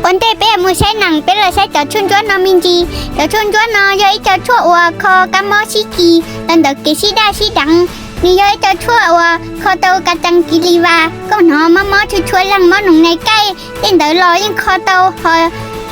Ua ntej peb mus saib nees, peb los saib cov tshuaj ntsuab no me ntsis. Cov tshuaj ntsuab no yog ib co tshuaj uas kho kab mob sib kis los ntawm kev sib daj sib deev. Nws yog ib co tshuaj uas kho tau ka cees kis li vas, koj hnov mob mob tshua tshua leeg, mob noog nees kaij tej ntawd los yeej kho tau. Ho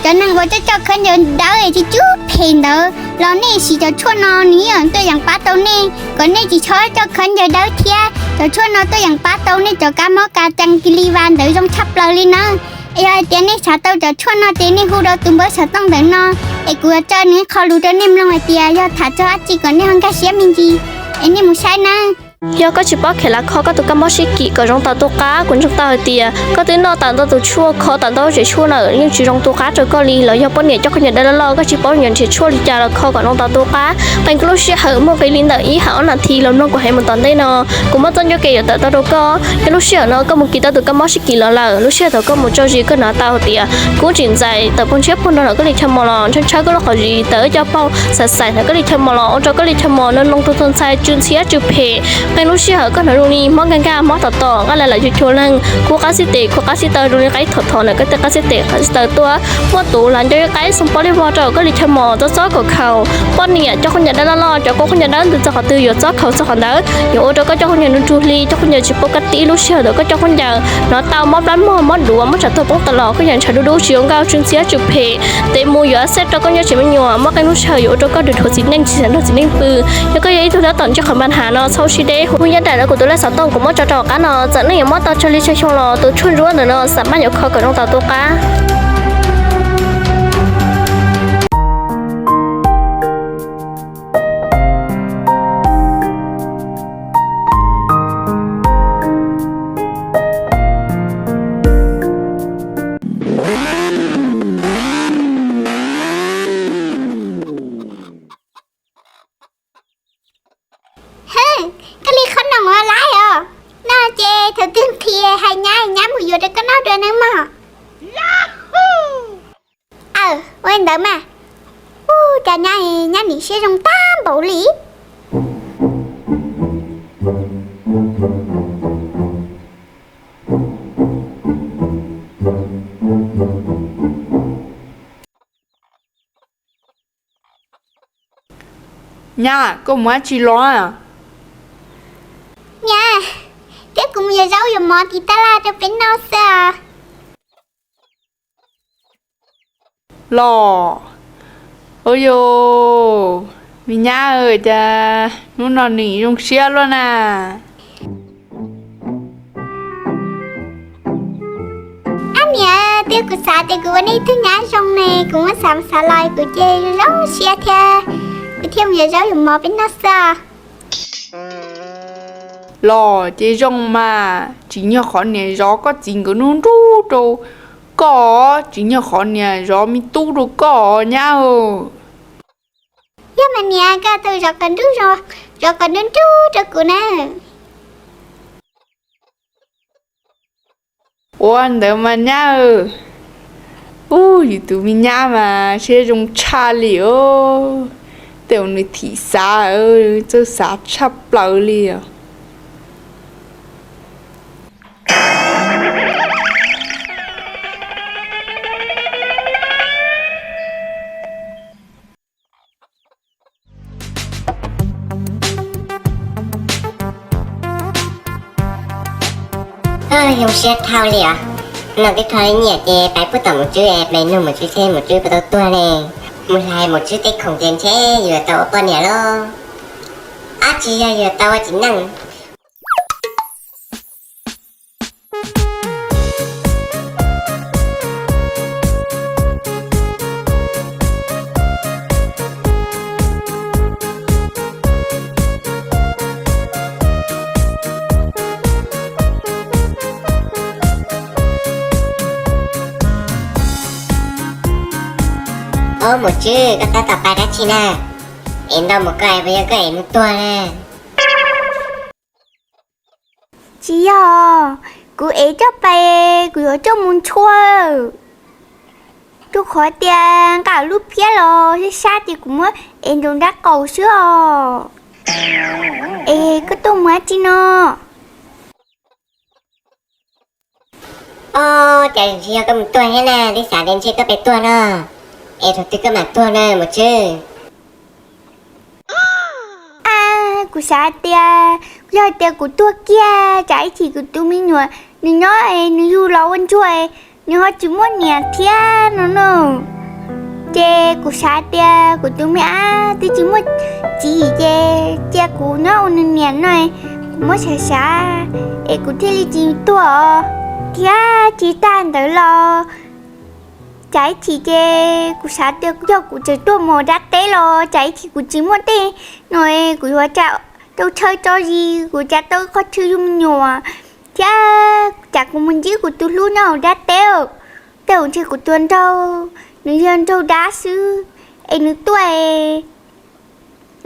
cov neeg uas coj coj khaub ncaws dawb tsis cub phem ntawd los nej siv cov tshuaj no nws yeej tuaj yeem pab tau nej kom nej tsis txhob coj khaub ncaws dawb thiab. Cov tshuaj no tuaj yeem pab tau nej cov kab mob ka cees kis li vas ntawd zoo tshaj plaws li nawb. Yog hais tias nej xav tau cov tshuaj no ces nej hu rau tus npawb xov tooj ntawm no, es kuv yuav tso nws qhov lus rau nej mloog hais tias yog tham txog dab tsi kom nej ho nkag siab me ntsis. Es nej mus saib nawb. Yog koj tsis paub khev las kho koj tus kab mob sib kis kom zoo tau tu qab, kuv ntseeg tau hais tias koj twb noj tau ntau tus tshuaj, kho tau ntau tsev tshuaj na yeej tsis zoo tu qab rau koj li, los yog poj niam coj khaub ncaws dawb loj loj koj tsis paub nyiam nrhiav tshuaj li cas los kho kom zoo tau tu qab. Qee lub sij hawm muaj nqi li ntawm ib hais ob nas this los mloog kuv hais mus tom ntej no, kuv muab txoj ncauj ke yuav tawm tau rau koj. Yog lub sij hawm no koj mus kis tau tus kab mob sib kis los lawm, lub sij hawm thaum koj mus tso zis koj hnov tau hais tias kub tsis ntxais tawm pog ntshiab pog nrog hnov koj li chaw mos los ntshaw ntshaw koj lub qhov zis tawm cov paug xav xais hnov koj li chaw mos los ua rau koj li chaw mos no noo rau txhua ntxhais tsw ntxhiab tsw phem. Qee lub sij hawm koj hnov zoo li mob nkag nkag mob tom tom nqaj la lam cuag cuag leeg, khuv qab xib tes khuv qab xib taw zoo li qaib thom thom ntawm koj tej qab xib tes qab xib taw tuaj, muaj tus lam nco ib qaib xoo pob li vog rau koj li chaw mos txob txob kaum khaus. Poj niam coj khaub ncaws dawb loj loj, cov khaub ncaws dawb ntws txog qhov twg yuav txob khaus txog qhov ntawd, yuav ua rau koj coj khaub ncaws nrug nrug hli, coj khaub ncaws tsis pub kab tib. Lub sij hawm ntawd koj coj khaub ncaws hnov tau mob plab mog, mob duav, mob tsam tuag poob tas los khaub ncaws ntshav dub dub tsis zoo nkauj tsw ntxhiab tsw phem, tes mus yuav xeb rau koj nyob tsev me nyuam, muaj qee lub sij hawm yuav ua rau koj nrug dhuav txiv neej tsis xav nrog txiv neej pw. Yog koj yog ib tug tab tom ntsib qhov npa nhav no txhob sib deb hu yaj dam rau kuv tus lej xov tooj kuv muab tso rau hauv qab no, txawm nej yuav mob tau tsawg li tsawg xyoo los tus tshuaj ntsuab ntawm no xam maj yuav kho kom zoo tau tu qab. Koj li qhob noom ua laib os. No ces thaum twg nqhis hais nyab, nyab mus yuav rau koj noj dua nawb mog. Aw, ua li ntawd mas. Ub, cas nyab, nyab nim siab zoo tag npaum li. Nyab, koj mus dab tsi los? Niam, thiab kuv mus yuav zaub yuav mov tiv tab laj rau peb noj xwb. Los, ua yus, me nyab, cas hnub no nws zoo siab luaj na. Ab niam, twb kuv xav tias kuv ua nej ib tug nyab zoo ne, kuv muab xav xav los kuv ces zoo siab thiab, kuv thiaj mus yuav zaub yuav mov peb noj xwb. Los ces zoo mas, tsim nyog qhov niam zov koj txiv nkawd nruab nrub rau koj, tsim nyog qhov niam zov me tub rau koj nyab. Yog mas niam, koj tus zov qhov nruab, zov qhov nruab nrub rau kuv na. Ua ntawd mas nyab, ub, yus tus me nyab mas siab zoo tshaj li os. Tej uas nws thim xav, txawj xav tshaj plaws li os. Zoo siab dhau li os. No twb dhau li nyiam ces pais pub tom mus tswb, pais nug mus tswb seb mus tswb puas tau tuag ne. Mus hlais mus tswb tej khoom ces ntshe yuav tau ua poj niam lauj. Ab, tsis yog yuav tau ua txiv neej. Ob, mus tswb, koj tab tom pais dab tsi na? Es ntau mus koj es puas yog koj es mus tuag na? Tsis yog, kuv es coj pais, kuv yuav coj mus ntxhua. Rau qhov tias nqa lub phiab los sab sab ces kuv muab es nraum nrab qaum xwb os. Es koj tuaj mus dab tsi no? Ob, cas tsis yog koj mus tuag thiab na, twb xav tias ntshe koj pes tuag no, es thaum twg koj mam tuag na Mus Tswb? A, kuv xav hais tias yog hais tias kuv tuag kiag tsam ib chim kuv tus me nyuam nws nyob es nws yug los ua ntsuag es nws ho tsis muaj niam thiab no no. Ces kuv xav tias kuv tus me ab twb tsis muaj txiv ces cia kuv nyob ua nws niam no, kuv muab xav xav es kuv thiaj li tsis tuag os. Thiab tsis tag ntawd los tsam ib chim ces kuv xav tias yog kuv tseem tuag mus dab teb los tsam ib chim kuv tsis muaj tej no, kuv yuav tsa tau chaw tso zis, kuv tsa tau qhov chaw yug me nyuam, thiab tsam kuv mus ntsib kuv tus hlub nyob hauv dab teb, tej zaum ntshe kuv tuag nraug, nws yog nraug dab xwb, es nws tuaj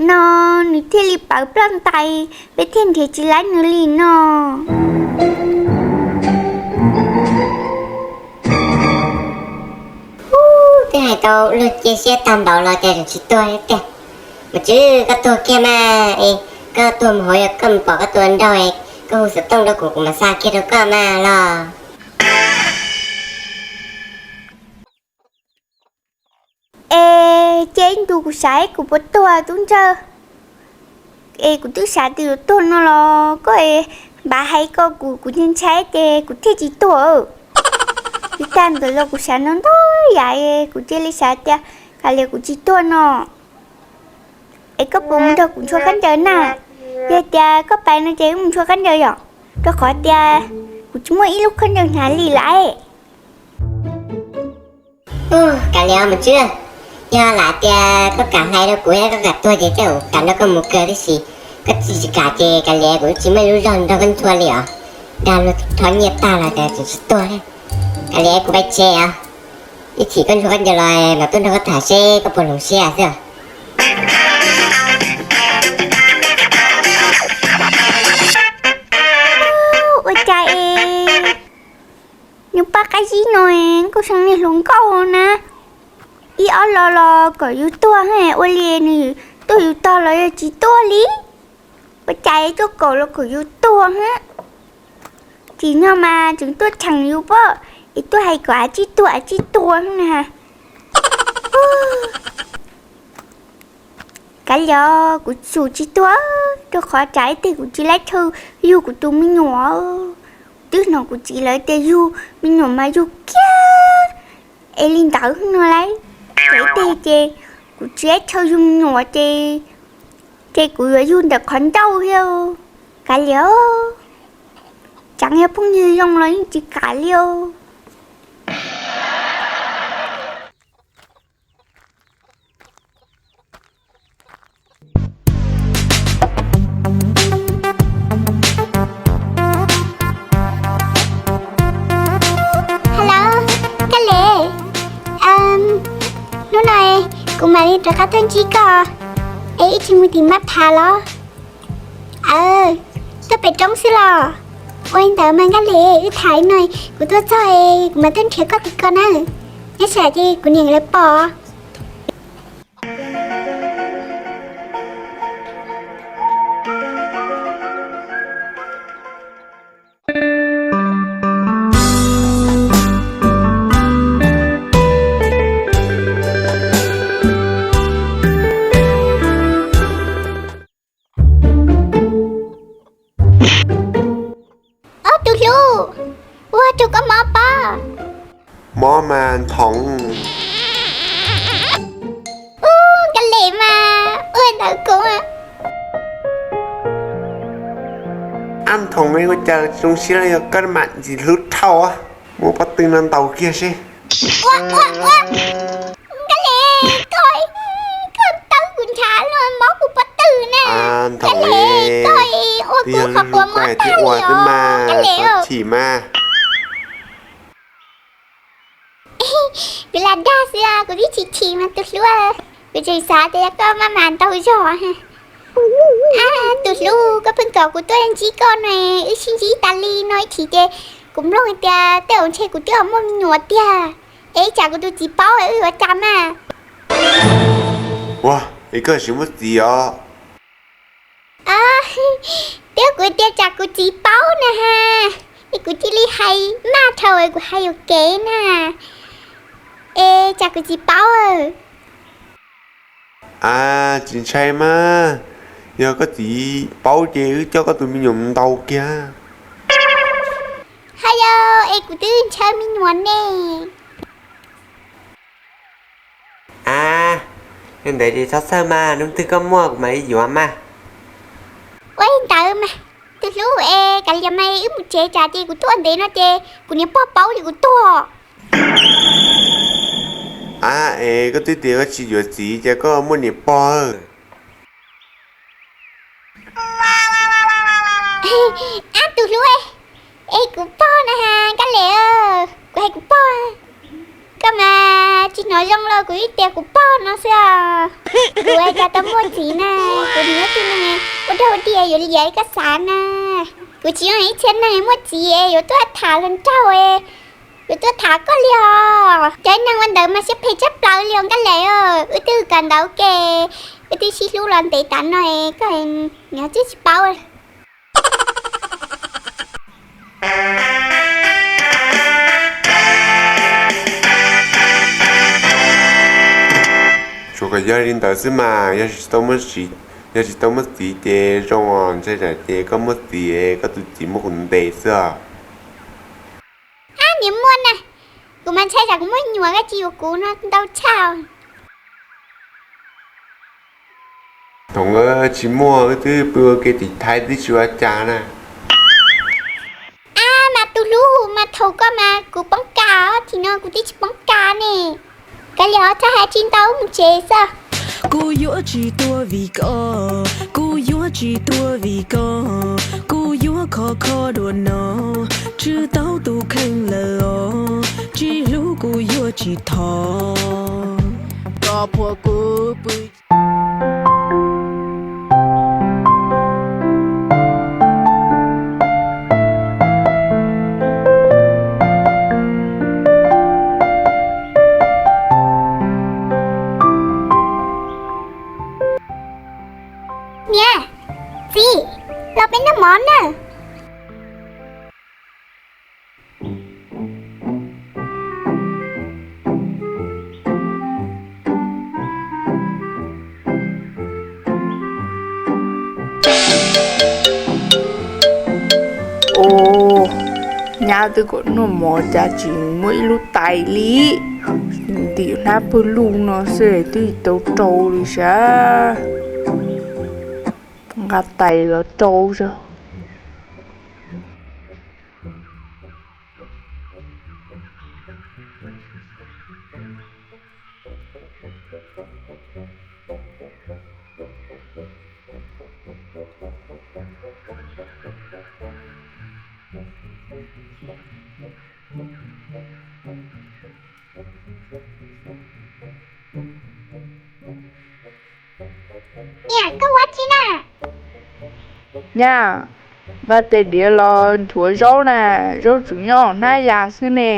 no nws thiaj li pawv ploj ntais, peb thiaj nrhiav tsis laib nws li no. Ub, twb hais tau luag cia siab tag npaum los cas tseem tsis tuag tiag. Mus Tswb, koj tuag kiag mas es koj tuag mus hauv, yog koj mus pom koj tus nraug es koj hu xov tooj rau kuv, kuv mam xa kiag rau koj mas los. Es cia ib ntus kuv xav kuv puas tuag tub ntsawg. Es kuv twb xav tias yuav tuag no los koj es npaj hais ko kuv, kuv ntshai ntshai ces kuv thiaj tsis tuag. Tsis tag ntawd los kuv xav no ntau yam, kuv cia li xav tias kav liam kuv tsis tuag no. Es koj puas mus nrog kuv ntxhua khaub ncaws na? Yog tias koj pais no ces wb mus ntxhua khaub ncaws yom, rau qhov tias kuv tsis muaj ib lub khaub ncaws hnav li lawm. Ub, kav liam Mus Tswb, yog lam tias koj kam hlais rau kuv, yog koj kam tuag ces tej zaum kam nrog koj mus kawg tib si, koj tsis kam ces kav liam kuv tsis muaj ib lub zog nrog koj ntxhua li os. Dag luag thov nyiaj tag los cas tseem tsis tuag thiab. Kav liam kuv pais tsev os, ib chim koj ntxhua khaub ncaws los mam tuaj nrog koj tham seb koj puas hloov siab xwb. Ua cas es nws paj qab zib no, nkauj see niag hluas nkauj na, ib ob lo los kom yus tuag, ua li nws tuaj yus tog los yog tsis tuaj li. Ua cas tuaj kom los kom yus tuag hab. Tsim nyog mas tseem tuaj cheem yus pob, es tuaj hais kom av tsib tuag av tsib tuag na. Kav liam kuv tsum tsis tuag, rau qhov tsam ib teg kuv tsis laib chaw yug kuv tus me nyuam. Twb hnov kuv txiv lawv tias yug me nyuam mas yug kiag es li ntawd no lauj. Tsam ib teg ces kuv tsis laib chaw yug me nyuam ces, ces kuv yuav yug ntawm qhov ncauj thiab. Kav liam, tseem yog phooj ywg zoo los yeej tsis kam li os. Hello, Kab Lis. Hnub no kuv mam li rov qab tuaj ntsib koj, es ib tsis mus tim mab phav los? Tuaj pem roob xwb los? Ua li ntawd mas Kab Lis, wb tham no, kuv tuaj txog kuv mam tuaj nrhiav koj tim ko na. Nyob tsam ces kuv niam lawv pom. Ob tug hlub, ua rau koj mob pob. Mob mas Nthoov. Ub, Kab Lis mas ua ntawd kuv. Ab Nthoov, ua cas zoo siab li koj mam ntxim hlub dhau, muab pob tw no ntaus kiag seb. Ua, ua, ua, Kab Lis, koj, koj tawb kuv ntshav los mob kuv pob tw na. Kab Lis, koj ua kuv qhov quav mob tag li os Kab Lis. Chim mas. Kuv lam dag xwb, kuv twb chim chim mas tus hlub. Kuv tseem xav tias yog koj maj mam ntaus zog. Ab, tus hlub, koj pheej kom kuv tuaj ntsib koj no, wb sib ntsib tas li no ib chim ces kuv mloog hais tias tej zaum ntshe kuv twb muaj me nyuam tiag. Es ib tsam kuv tus txiv paub wb yuav cas mas. Ua, es koj tsis muaj txiv os? Twb kuv tias tsam kuv txiv paub na has. Es kuv cia li hais maj dhau es kuv hais yuam kev na. Es cas kuv txiv paub? A, tsis ntshai mas, yog koj txiv paub ces wb coj koj tus me nyuam mus ntaus kiag. Hais yog es kuv twb ntshaw me nyuam ne. A, yog ntawd ces txhob txhawj mas, hnub twg koj muaj kuv mam li yuav mas. Ua li ntawd mas, tus hlub es kav liam mas wb mus tsev tsam ces kuv tuaj ntev no ces kuv niam pog paub ces kuv tuag. A, es koj twb tias koj tsis yuav txiv ces koj muaj niam pog. Ab tus hlub, es kuv pog na, Nkaj Liam, kuv hais kuv pog. Koj mas tsis hnov zoo los kuv ib tias kuv pog no xwb os. Kuv cas tau muaj txiv na, kuv nyob twg ne, ua dag ua dig yuav li koj xav na. Kuv tsis yog ib txhia neeg muaj txiv yuav tuaj tham hluas nraug, yuav tuaj tham koj li os. Cov neeg ua ntawd mas siab phem tshaj plaws li os Nkaj Liam. Wb twb kawm ntawv ua ke, wb twb sib hlub los ntev tas no, koj nyob twb tsis paub. Tsuas kom yog li ntawd xwb mas, yog tsis tau muaj txiv ces zoo os, ntshai tsam ces koj muaj txiv, koj tus txiv muab kuv ntes xwb os. Ab niag muaj na, kuv mas ntshai tsam kuv muaj nyuam koj tsis yuav kuv no ntau tshaj. Thaum tsis muaj wb twb pw ua ke tim Thaib twb tsis ua cas na. Ab mas tus hlub mas thaum koj mas kuv poob kas, thim no kuv twb tsis poob kas ne. Kav liam, txhob hais tsis ntau, mus tsev xwb. Kuv yuav tsis tuag vim koj, kuv yuav tsis tuag vim koj, kuv yuav khov kho dua no, tswj tau tus kheej lawm os, tsis hlub kuv yuav tsis thov. Koj phuam kuv pw. Niam, txiv, los peb noj mov nawb. Ua, nyab twb kom noj mov cas tsis muaj ib lub tais li. Ntim hnab pawg lug no xwb twb tsis tau rau li sav. Nqa tais los rau sav. Niam, koj ua tsi na? Nyab, nqa tais diav los ntxuav zaub na, zaub tseem nyob hnab yas xwb ne.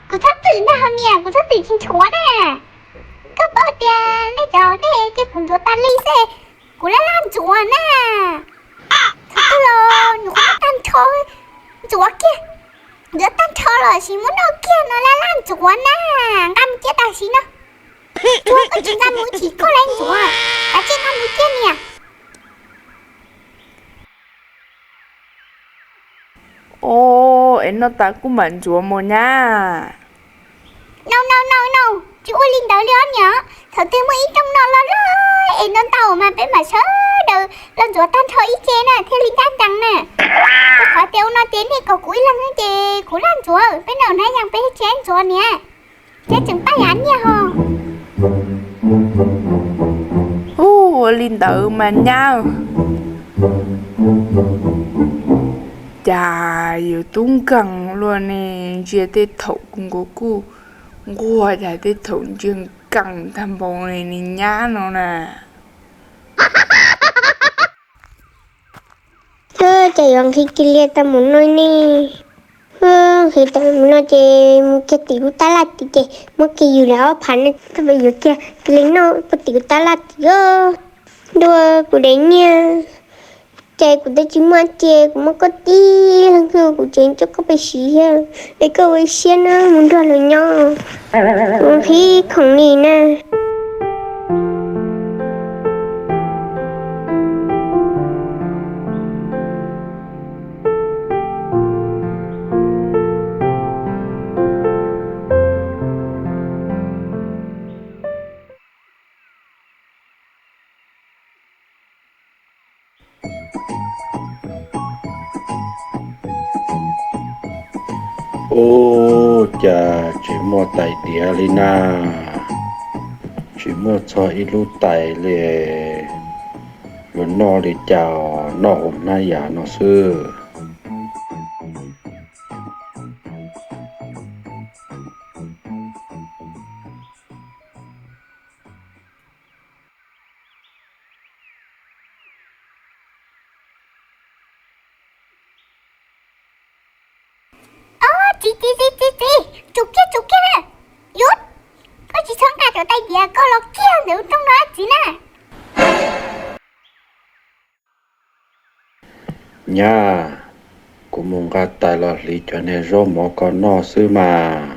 Kuv txhob twm ntag hos niam, kuv txhob twm tsis ntxuav na. Koj paub tias nej cov dej ces kuv ntxuav tas li xwb, kuv laj laj ntxuav na. Thaum twg los nyuam qhuav tag nrho, ntxuav kiag, ntxuav tag nrho los sis muab noj kiag no laj laj ntxuav na. Nqa mus ciaj tam sim no. Ua koj tsis nqa mus chim koj laj ntxuav, kav tsij nqa mus ciaj niam. Os, es noj tas kuj mam ntxuav mus nyab. No no no no, tsis ua li ntawd li os niam. Thaum twg muaj ib rooj noj loj loj es ntau ntau mas peb mam sawv daws los ntxuav tag nrho ib ce na thiaj li ncaj ncees na. Rau qhov tias ua no ces nej kom kuv ib leeg ces kuv laj ntxuav, peb noj hnab yas peb tsis ntxuav niam. Ces tseem paj yav nyiaj ho. Ua li ntawd mas nyab. Cas yus tub nkeeg luaj ne, ntsia tej thaum kuv nkaus kuj nquag, cas tej thaum ntsia nkeeg tag npaum li ne nyab no na. Ces yuav nqhis kiag li tau mus no ne. Nqhis tau mus no ces mus kiag tim kuv tab laj tim ces muab kiag yus li ob phav ne, tab yuav kiag li noj puag tim kuv tab laj tim os. Ntuj, kuv dev nyiaj, ces kuv twb tsis muaj ces kuv muab koj tib leeg xwb, kuv tseem coj koj pes siv thiab, es koj ua siab na mus nrog lawv nyob, kuv qhib khoom li na. Ub, cas tsis muaj tais diav li na, tsis muaj txog ib lub tais li, yuav noj li cas, noj hauv hnab yas no xwb. Ob, txiv, txiv, txiv, txiv, txiv, tsum kiag, tsum kiag na. Yuav, koj tsis txhob nqa cov tais diav koj los kiag ntawm lub rooj no txiv na. Nyab, kuv mus nqa tais los hliv cov niag zaub mov koj noj xwb mas.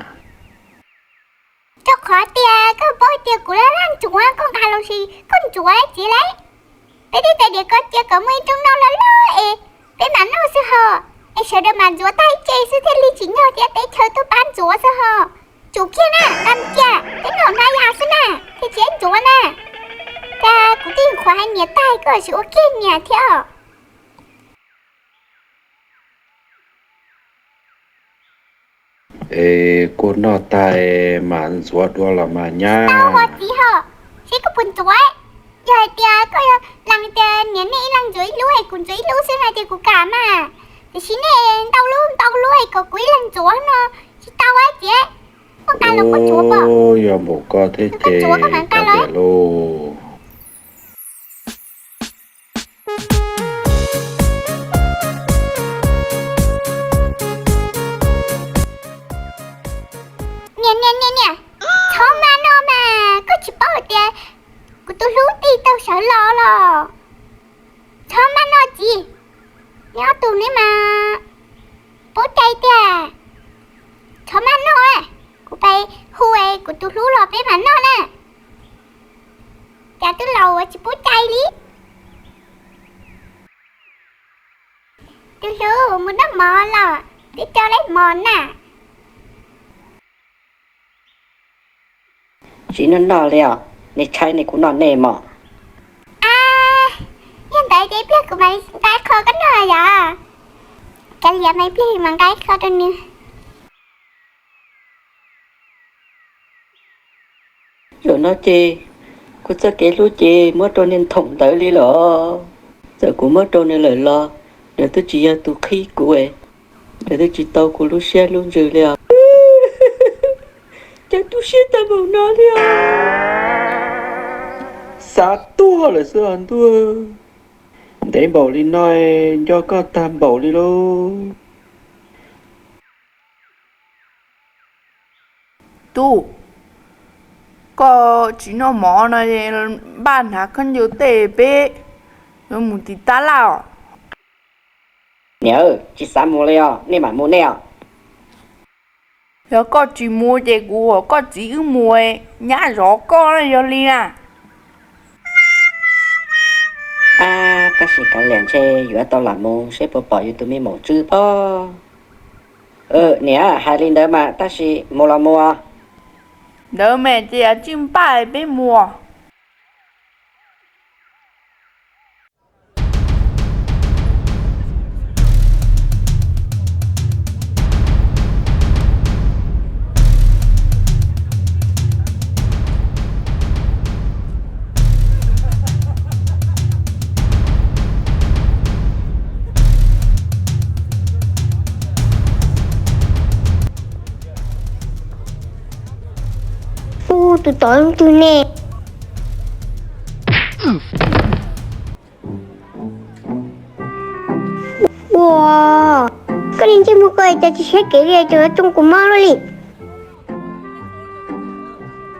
Rau qhov tias koj paub tias kuv laj laj ntxuav, koj nqa los sis koj ntxuav txiv lauj. Peb tej tais diav koj cia kom muaj ib rooj noj loj loj es peb mam noj xwb hos, es sawv daws mam ntxuav tag ib ce xwb thiaj li tsim nyog thiab teb chaws tuaj pab ntxuav xwb hos. Tsum kiag na, nqa mus cia, peb noj hnab yas xwb na, thiaj tsis ntxuav na. Cas kuv twb qhuav hais niam tag koj tsis ua kiag niam thiab os. Es kuv noj tag mam ntxuav dua los mas nyab. Tau os txiv hos, seb koj puas ntxuav. Yog hais tias koj yog lees tias niam nej ib leeg ntxuav ib lub es kuv ntxuav ib lub xwb no ces kuv kam mas. Tiam sis nej ntau lub ntau lub es kom kuv ib leeg ntxuav no tsis tau txiv. Koj nqa los koj ntxuav pom. Yog npaum koj thiab ces koj ntxuav koj mam nqa los lauj. Niam, niam, niam, niam, txhob maj no mas, koj tsis paub hais tias kuv tus hlub tig tau sawv los los. Txhob maj no txiv, neb ob tug neb mas pub cai tiag. Txhob maj no, kuv pais hu kuv tus hlub los peb mam noj na. Cas twb laus tsis pub cai li. Tus hlub, mus noj mov los, twb coj leb mov na. Tsis noj noj li os, nej tshaib nej kuv noj nej mog. A, yog ntawd ces ib pliag kuv mam nqa qho koj noj yom. Kav liam, mas ib pliag mam nqa qho rau nws. Zaum no ces kuv txoj kev hlub ces muab rau niag nthoom ntawd li los. Txawm kuv muab rau nws lawm los nws twb tsis yog tus qhib kuv, nws twb tsis tau kuv lub siab lub ntsws li os. Cas tu siab tag npaum no li os. Xav tuag lawm xwb os ntuj. Ntev npaum li no, nco koj tag npaum li lauj. Tub, koj tsis noj mov no, npaj hnav khaub ncaws tej peb yuav mus tim tab laj os. Niam, tsis xav mus li os, nej mam mus nej os. Yog koj tsis mus ces kuv kom koj txiv wb mus, nyab zov koj yog li na. Ab, tab sis kav liam ntshe yuav tau lam mus seb puas pom yus tus me maum tswv pob. Niam, hais li ntawd mas tab sis mus los mus. Ntawd mas ces tsij npaj peb mus. Ub, tus tod twg ne? Ua, koj niag ntsej muag ko cas tsis siab kev li, cas yuav tsoo kuv mob luaj li.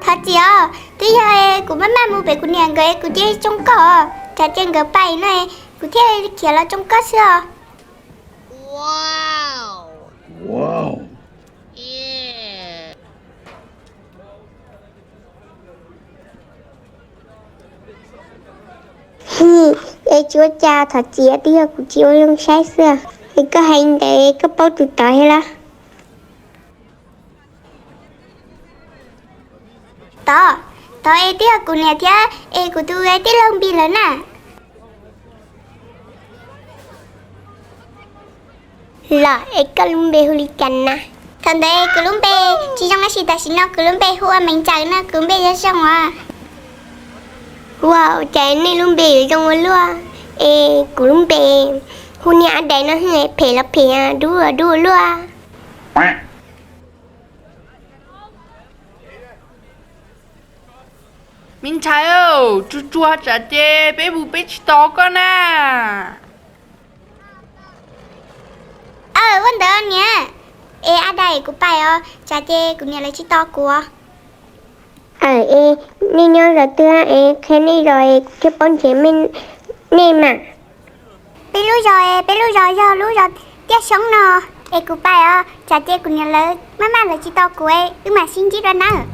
Thov txim os, twb yog kuv maj maj mus pem kuv niam nkawd kuv cia li tsoo koj. Tsav ces nkawd pais no, kuv thiaj khiav los tsoo koj xwb os. Es tsis ua cas, thov txim, twb yog kuv tsis ua zoo saib xwb. Es koj hais ntawd koj paub tus tod thiab los? Tod, tod es twb yog kuv niam thiab es kuv tus tij laug Npis lawv na. Los es koj lub npe hu li cas na? Thaum ntawd kuv lub npe tsis zoo tab sis tam sim no kuv lub npe hu ua Meev Ntsaws no, kuv lub npe yog zoo os. Ua cas nej lub npe yuav zoo ua luaj? Es kuv lub npe hu niag Ab Dais no, phem los phem, dub los dub ua luaj. Me ntxhais, tsuag tsuag tsam ces peb mus peb tsis tos koj na. Aw, ua ntawd niam. Es Ab Dais, kuv pais os, tsam ces kuv niam lawv tsis tos kuv. Aw, es nej nyob zos twg es qhia nej zos es kuv thiaj paub nrhiav nej mas. Peb lub zos, peb lub zos yog lub zos Tiaj Xyoob no. Es kuv pais os, tsam ces kuv niam lawv maj maj lawv tsis tos kuv, wb mam sib ntsib dua nawb.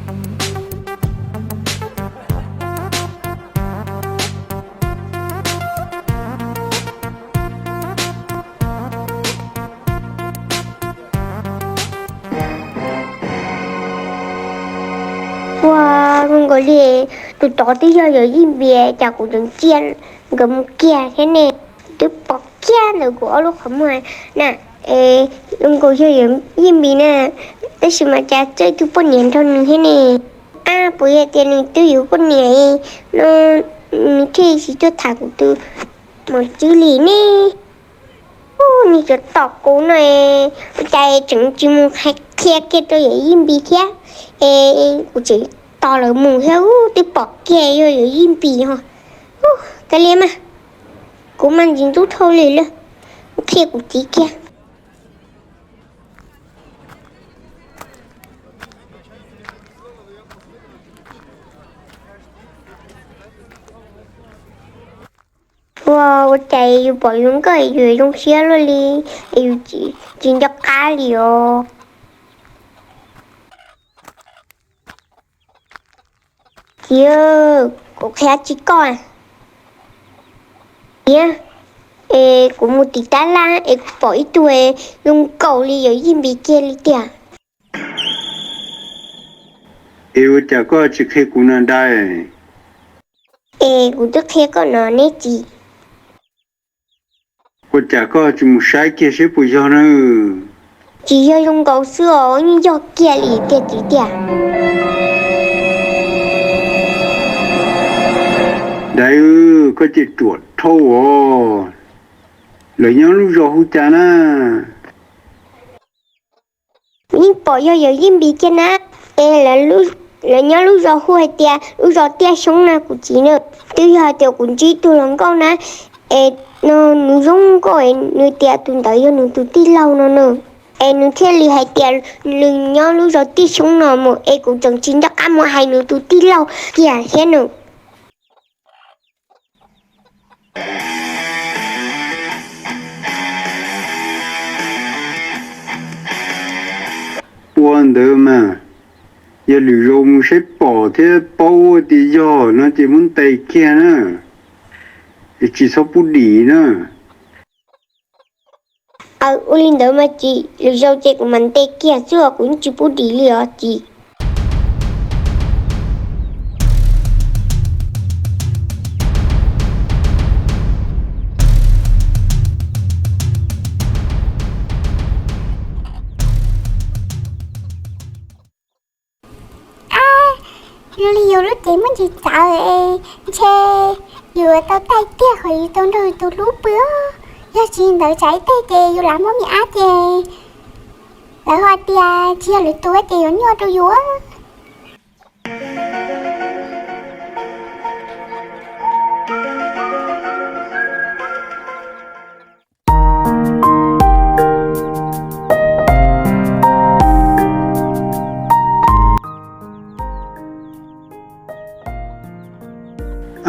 Ua, zoo nkaus li tus tod twb yog yawm yij Npis, cas kuv tseem cia nkawd mus kiag thiab ne. Twb pom kiag ntawm kuv ob lub qhov muag na. Es zoo nkaus yog yawm yij Npis na, tab sis mas cas txawj tus poj niam nrog nws thiab ne. Ab, puas yog tias nws twb yuav poj niam no, nws thiaj tsis tuaj tham kuv tus mos tswb li ne. Ub, nws cov tom kuv no, ua cas tseem tsis mus qhia kiag rau yawm yij Npis thiab. Es kuv tseem tos lawv mus thiab, ub, twb pom kiag yog yawm yij Npis ho. Ub, kav liam mas, kuv mas ntxim ntxub dhau li lawm, qhia kuv txiv kiag. Ua, ua cas yus pom yus nkauj yus zoo siab luaj li, yus tsis nco qab li os. Txiv, kuv qhia tsis koj. Txiv, es kuv mus tim tab laj es kuv pom ib tug zoo nkaus li yawm yij Npis kiag li tiag. Es ua cas koj tsis qhia kuv na Dais? Es kuv twb qhia koj no ne txiv. Ua cas koj tsis mus saib kiag seb puas yog na? Tsis yog zoo nkaus xwb os, yeej yog kiag li tiag txiv tiag. Dais, koj ces ruam dhau os. Lawv nyob lub zos hu cas na? Yeej pom yog yawm yij Npis kiag na. Es lawv nyob lub zos hu hais tias lub zos Tiaj Xyoob na kuv txiv na. Twb yog hais tias kuv ntsib tus hluas nkauj na, es no nws zoo nkauj es nws tias tus ntawd yog nws tus tij laug no na. Es nws thiaj li hais tias nws nyob lub zos Tiaj Xyoob no mus, es kuv tseem tsis nco qab mus hais nws tus tij laug kiag thiab nws. Ua ntawd mas, yog lwm zaus mus saib pom thiab paub tias yog no ces muab ntes kiag na, es tsis txhob pub dim na. Aw, ua li ntawd mas txiv, lwm zaus ces kuv mam ntes kiag xwb os, kuv yeej tsis pub dim li os txiv. Ab, zoo li yus lub cev muaj ntsis txawv es ntshe yus tau taij tiag qhov yus tau nrog yus tus hlub pw. Yog tsis ntawd tsam ib teg ces yus lam muab me ab ces lawv ho tias tsis yog lwm tus ces yuav nyuaj rau yus.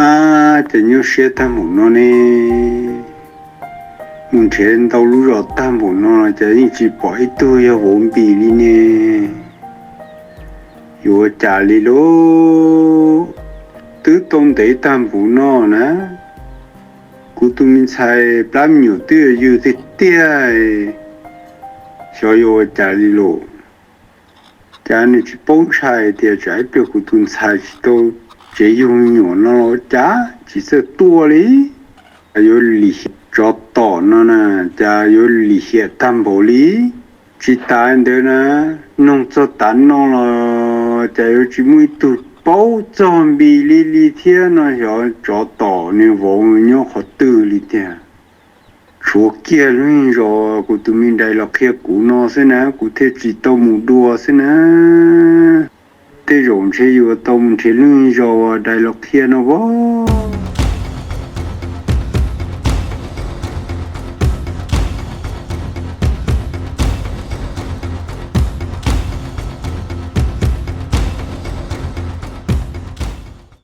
Ab, Ces nyuaj siab tag npaum no ne, mus nrhiav ntau lub zos tag npaum no los cas yeej tsis pom ib tug yog vauv Npis li ne. Yuav ua cas li lauj? Twb tau ntev tag npaum no na, kuv tus me ntxhais plab me nyuam twb yog yug tiag tiag, xyov yuav ua cas li lauj. Cas nws tsis paub ntshai tias tsam ib pliag kuv tus ntxhais tsis tau tsev yug me nyuam no los cas tsis txawj tuaj li. Cas yuav lim hiam tsov tom no na, cas yuav lim hiam tag npaum li. Tsis tas ntawd na, noog txog tav no los cas yuav tsis muaj ib tug paub txog Npis li li thiab no, xyov tsov tom nws vauv nyob qhov twg li tiag. Tshuav kiag lub zos kuv tus me dais los qhia kuv no xwb na, kuv thiaj tsis tau mus dua xwb na. Tej zaum ntshe yuav tau mus nrhiav lub zos uas dais los qhia no as.